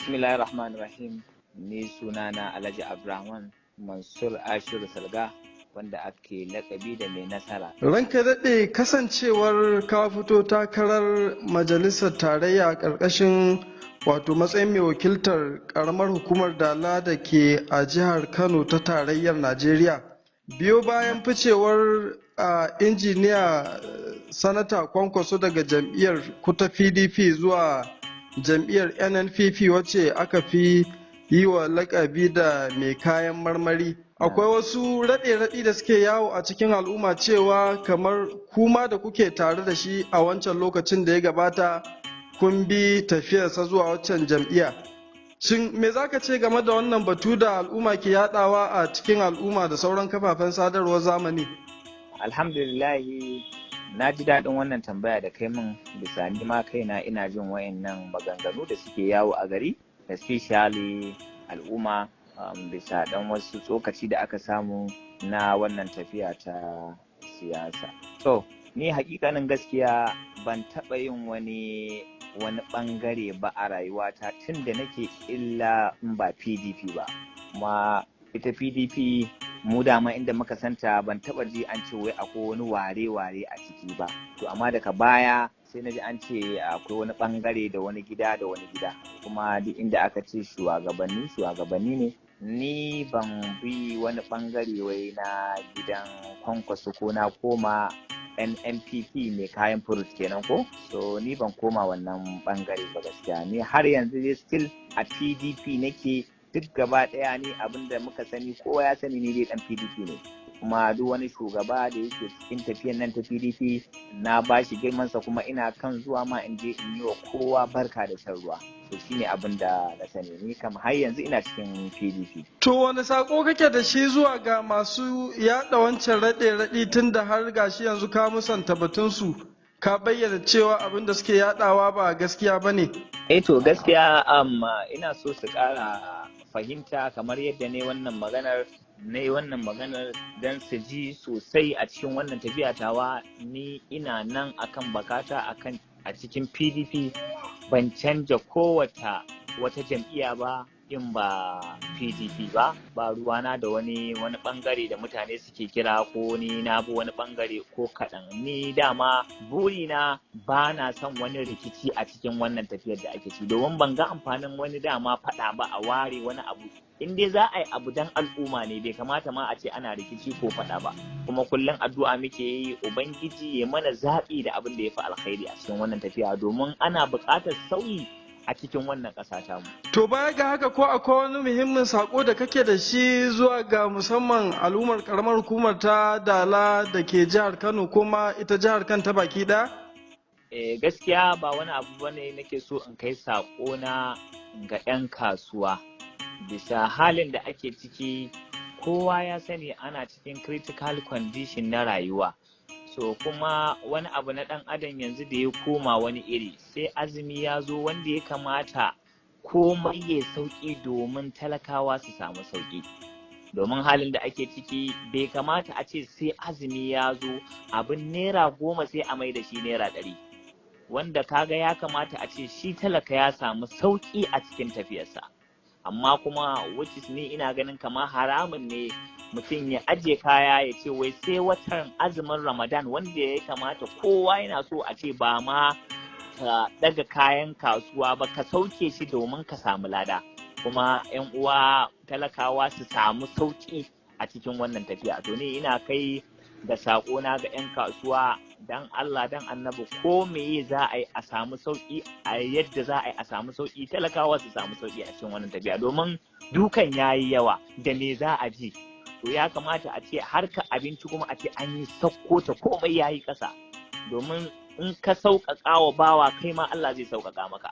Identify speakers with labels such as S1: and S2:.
S1: Bismillahir Rahmanir Rahim. Ni sunana Alhaji Abdulrahman Mansur Ashiru Salga, wanda ake lakabi da Mai Nasara.
S2: Ranka daɗe, kasancewar ka fito takarar majalisar tarayya ƙarƙashin, wato matsayin mai wakiltar ƙaramar hukumar Dala da ke a jihar Kano ta tarayyar Najeriya, biyo bayan ficewar a Injiniya Sanata Kwankwaso daga jam'iyyar ku ta PDP zuwa jam'iyyar NNPP, wacce aka fi yi wa lakabi da mai kayan marmari, akwai wasu raɗe-raɗi da suke yawo a cikin al'umma cewa kamar kuma da kuke tare da shi a wancan lokacin da ya gabata kun bi tafiyarsa zuwa waccan jam'iyya. Shin me za ka ce game da wannan batu da al'umma ke yadawa a cikin al'umma da sauran kafafen sadarwar zamani?
S1: Alhamdulillahi, na ji daɗin wannan tambaya da kai min, bisa ni ma kaina ina jin wayannan maganganu da suke yawo a gari, especially al'umma, bisa ɗan wasu tsokaci da aka samu na wannan tafiya ta siyasa. To, ni hakikanin gaskiya ban taɓa yin wani ɓangare ba a rayuwata tun da nake, illa in ba PDP ba. Kuma ita PDP mu dama inda muka santa, ban taɓa ji an ce wai akwai wani ware-ware a ciki ba. To, amma daga baya sai na ji an ce akwai wani ɓangare da wani gida da wani gida. Kuma duk inda aka ce shugabanni, shugabanni ne. Ni ban bi wani ɓangare wai na gidan Kwankwaso ko na koma NNPP mai kayan fruit kenan ko. So ni ban koma wannan bangare ba gaskiya. Ni har yanzu dai still a PDP nake duk gaba daya. Ni abinda muka sani, kowa ya sani, ni dai dan PDP ne. Kuma duk wani shugaba da yake cikin tafiyan nan ta PDP na ba shi girmansa, kuma ina kan zuwa ma in je in yi wa kowa barka da shan ruwa. To, shine abin da na sani. Ni kam har yanzu ina cikin PDP.
S2: To, wani sako kake da shi zuwa ga masu yaɗa wancan raɗe-raɗi, tun da har gashi yanzu ka musanta batunsu, ka bayyana cewa abin da suke yaɗawa ba gaskiya ba ne?
S1: Eh, to gaskiya ina so su ƙara fahimta kamar yadda ne wannan maganar na yi wannan maganar don su ji sosai a cikin wannan tafiya tawa. Ni ina nan akan bakata, akan a cikin PDP. Ban canja kowata wata jam'iyya ba in ba PDP ba. Ba ruwana da wani bangare da mutane suke kira ko ni na bi wani bangare ko kaɗan. Ni dama burina ba na son wani rikici a cikin wannan tafiyar da ake ci, domin ban ga amfanin wani dama faɗa ba a ware wani abu. In dai za a yi abu dan al'umma ne, bai kamata ma a ce ana rikici ko faɗa ba. Kuma kullum addu'a muke yi, Ubangiji ya mana zaɓi da abin da ya fi alkhairi a cikin wannan tafiya, domin ana buƙatar sauyi a cikin wannan ƙasa tamu.
S2: To, baya ga haka, ko akwai wani muhimmin sako da kake da shi zuwa ga musamman al'ummar karamar hukumar ta Dala da ke jihar Kano, kuma ita jihar kanta baki ɗaya?
S1: Eh, gaskiya ba wani abu bane nake so in kai sako na ga 'yan kasuwa. Bisa halin da ake ciki, kowa ya sani ana cikin critical condition na rayuwa. So kuma wani abu na ɗan adam yanzu da ya koma wani iri, sai azumi ya zo, wanda ya kamata komai ya sauƙi domin talakawa su samu sauƙi. Domin halin da ake ciki, bai kamata a ce sai azumi ya zo abin ₦10 sai a mai da shi ₦100, wanda kaga ya kamata a ce shi talaka ya samu sauƙi a cikin tafiyarsa. Amma kuma which is ni ina ganin kamar haramun ne mutum ya ajiye kaya ya ce wai sai watan azumin Ramadan, wanda ya kamata kowa yana so a ce ba ma ka daga kayan kasuwa ba, ka sauke shi domin ka samu lada, kuma 'yan uwa talakawa su samu sauƙi a cikin wannan tafiya. To, ni ina kai da saƙona ga 'yan kasuwa, dan Allah dan Annabi, ko meye za a yi a samu sauƙi, a yadda za a yi a samu sauƙi, talakawa su samu sauƙi a cikin wannan tafiya, domin dukan yayi yawa. Da me za a ji? To, ya kamata a ce harka abinci kuma a ce an yi sauko ta, komai yayi ƙasa, domin in ka sauƙaƙa wa bawa, kai ma Allah zai sauƙaƙa maka.